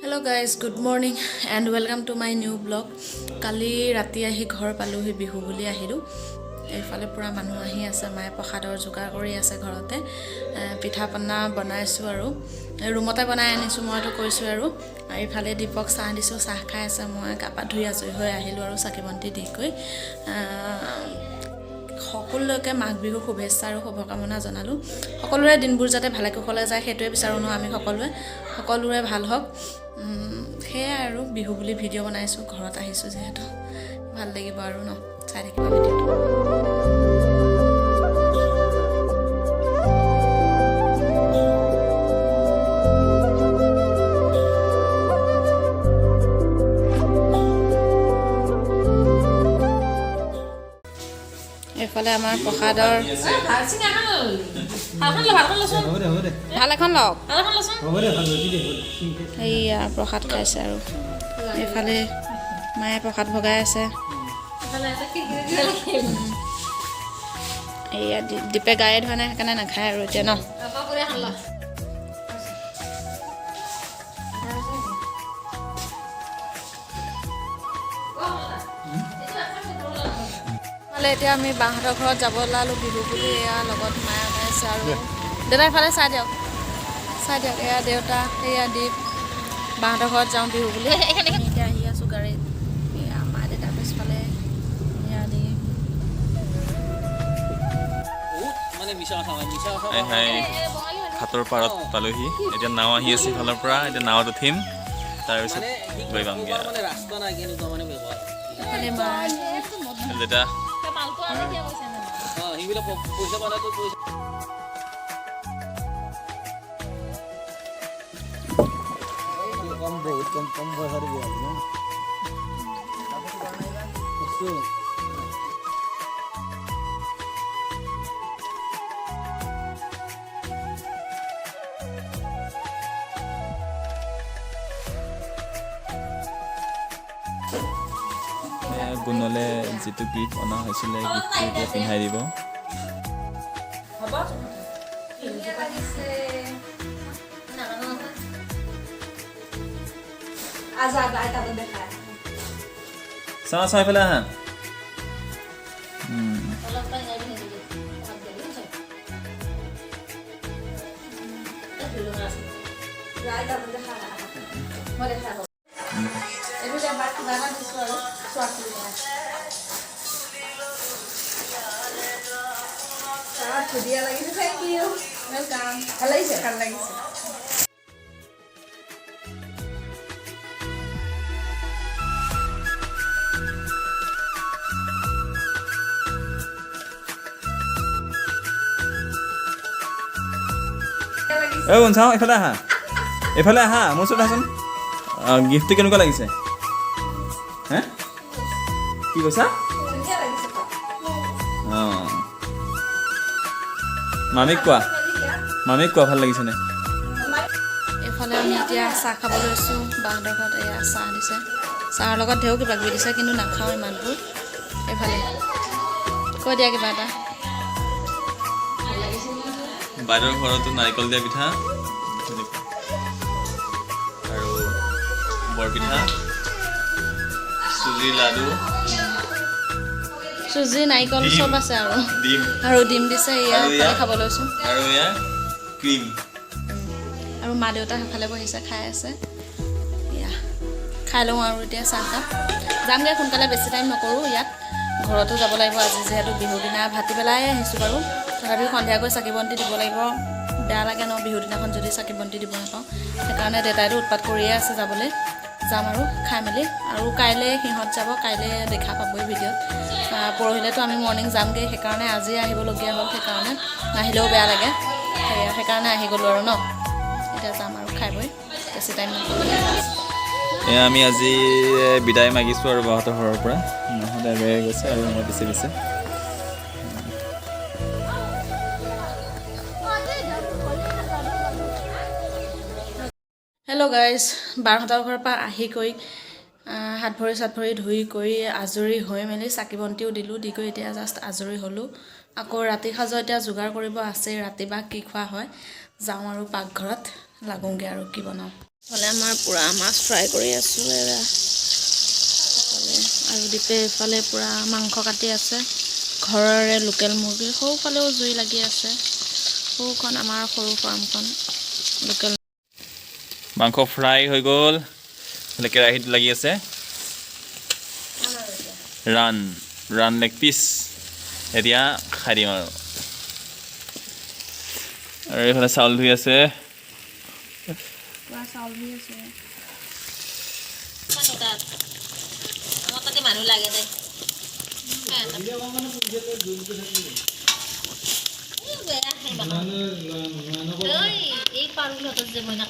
Hello guys, good morning and welcome to my new vlog. কালি ৰাতি আহি ঘৰ পালোহি, বিহু বুলি আহিলোঁ। এইফালে পূৰা মানুহ আহি আছে, মায়ে প্ৰসাদৰ যোগাৰ কৰি আছে ঘৰতে। পিঠা পনা বনাইছোঁ আৰু ৰুমতে বনাই আনিছোঁ, মইতো কৈছোঁ। আৰু এইফালে দীপক চাহ দিছোঁ, চাহ খাই আছে। মই গা পা ধুই আজৰি হৈ আহিলোঁ আৰু চাকি বন্তি দি কৰি সকলোলৈকে মাঘ বিহুৰ শুভেচ্ছা আৰু শুভকামনা জনালোঁ। সকলোৰে দিনবোৰ যাতে ভালে কুশলে যায়, সেইটোৱে বিচাৰোঁ ন আমি সকলোৱে। সকলোৰে ভাল হওক, সেয়াই আৰু। বিহু বুলি ভিডিঅ' বনাইছোঁ, ঘৰত আহিছোঁ যিহেতু ভাল লাগিব আৰু ন। চাই থাকিবা ভিডিঅ'টো। এইফালে আমাৰ প্ৰসাদৰ হ'ব দে, হ'ব দে। ভাল এখন লওক। হ'ব দে, ভাল হৈছে দে, হ'ব দে। সেয়া প্ৰসাদ খাইছে আৰু এইফালে মায়ে প্ৰসাদ ভগাই আছে। এয়া দীপে গায়ে ধোৱা নাই, সেইকাৰণে নাখায় আৰু এতিয়া ন। ফালে এতিয়া আমি বাহঁতৰ ঘৰত যাব ওলালোঁ বিহু বুলি। এয়া লগত মায়ে ওলাইছে আৰু দেউতা। ইফালে চাই দিয়ক, চাই দিয়ক। এয়া দেউতা, এয়া দীপ। বাহঁতৰ ঘৰত যাওঁ বিহু বুলি। আমি এতিয়া আহি আছোঁ গাড়ীত। এয়া মা দেউতা পিছফালে, এয়া দীপ। মানে মিছা কথা কয়, মিছা কথা। হাই হাই, ঘাটৰ পাৰত পালোহি। এতিয়া নাও আহি আছে ইফালৰ পৰা। এতিয়া নাৱত উঠিম, তাৰপিছত মানে সি গৈ পামগৈ আৰু। মানে ৰাস্তা নাই, কেনেকুৱা মানে ব্যৱহাৰ। ইফালে মা। দেউতা। অঁ, সেইবিলাক পইচা পালেতো পইচা কম, বহুত কম কম পইচাত বিয়া হ'ল ন। বস্তু। এয়া গুণলে যিটো গিফ্ট অনা হৈছিলে, গিফ্টটো এতিয়া পিন্ধাই দিব। ধুনীয়া লাগিছে। আজা আইতাটো দেখাই। চাওঁ চাওঁ, এইফালে আহা। আইতাটো দেখা, মই দেখা। এইটো এতিয়া বাক কিবা এটা দিছোঁ আৰু চোৱা খুলি পেলাই। ধুনীয়া লাগিছে, thank U. Welcome. ভাল লাগিছে, ভাল লাগিছে। ঐ গুণ, চাওঁ, এইফালে আহা, এইফালে আহা, মোৰ ওচৰত আহাচোন। গিফ্টটো কেনেকুৱা লাগিছে হে? কি কৈছা? ধুনীয়া লাগিছে। অঁ, মামীক কোৱা, মামীক কোৱা, ভাল লাগিছেনে? এইফালে আমি এতিয়া চাহ খাব লৈছোঁ বাহঁতৰ ঘৰত। এয়া চাহ দিছে, চাহৰ লগত ঢেৰ কিবা কিবি দিছে, কিন্তু নাখাওঁ ইমানবোৰ। এইফালে কৈ দিয়া কিবা এটা। বাইদেউৰ ঘৰতো নাৰিকল দিয়া পিঠা আৰু বৰপিঠা, চুজিৰ লাডু। চুজি, নাৰিকল চব আছে আৰু। ডিম। আৰু ডিম দিছে এয়া। আৰু এয়া? এইফালে খাব লৈছোঁ। আৰু এয়া ক্ৰীম। আৰু মা দেউতা সেইফালে বহিছে, খাই আছে। এয়া খাই লওঁ আৰু এতিয়া চাহকাপ। যামগৈ সোনকালে, বেছি টাইম নকৰোঁ ইয়াত। ঘৰতো যাব লাগিব আজি যিহেতু বিহুৰ দিনা। ভাটি পেলাই আহিছোঁ বাৰু, তথাপিও সন্ধিয়া গৈ চাকি বন্তি দিব লাগিব। বেয়া লাগে ন বিহুৰ দিনাখন যদি চাকি বন্তি দিব নাপাওঁ। সেইকাৰণে দেউতাইতো উৎপাত কৰিয়ে আছে যাবলৈ। যাম আৰু খাই মেলি। আৰু কাইলৈ সিহঁত যাব, কাইলৈ দেখা পাবই ভিডিঅ'ত। পৰহিলেতো আমি মৰ্ণিং যামগৈ, সেইকাৰণে আজি আহিবলগীয়া হ'ল। সেইকাৰণে নাহিলেও বেয়া লাগে, সেয়া সেইকাৰণে আহি গ'লোঁ আৰু ন। এতিয়া যাম আৰু খাই বৈ, বেছি টাইম নকৰোঁ। এয়া আমি আজি বিদায় মাগিছোঁ আৰু বাহঁতৰ ঘৰৰ পৰা। মাহঁতে আগে গৈছে আৰু মই পিছে পিছে। হেল্ল' গাইজ, বাহঁতৰ ঘৰৰ পৰা আহি কৰি হাত ভৰি চাত ভৰি ধুই কৰি আজৰি হৈ মেলি চাকি বন্তিও দিলোঁ। দি কৰি এতিয়া জাষ্ট আজৰি হ'লোঁ। আকৌ ৰাতি সাজৰ এতিয়া যোগাৰ কৰিব আছেই, ৰাতি বা কি খোৱা হয়। যাওঁ আৰু পাকঘৰত লাগোঁগৈ আৰু কি বনাওঁ। ইফালে আমাৰ পূৰা মাছ ফ্ৰাই কৰি আছোঁ এয়া। ইফালে আৰু দীপে এইফালে পূৰা মাংস কাটি আছে, ঘৰৰে লোকেল মুৰ্গী। সৌফালেও জুই লাগি আছে। সৌখন আমাৰ সৰু ফাৰ্মখন, লোকেল। মাংস ফ্ৰাই হৈ গ'ল। এইফালে কেৰাহীত লাগি আছে ৰান ৰান লেগ পিচ। এতিয়া খাই দিম আৰু। আৰু এইফালে চাউল ধুই আছে। পূৰা চাউল ধুই আছে। আমাৰ তাতে মানুহ লাগে দে। এই বেয়া। এই পাৰুলহঁতৰ যে মইনাক।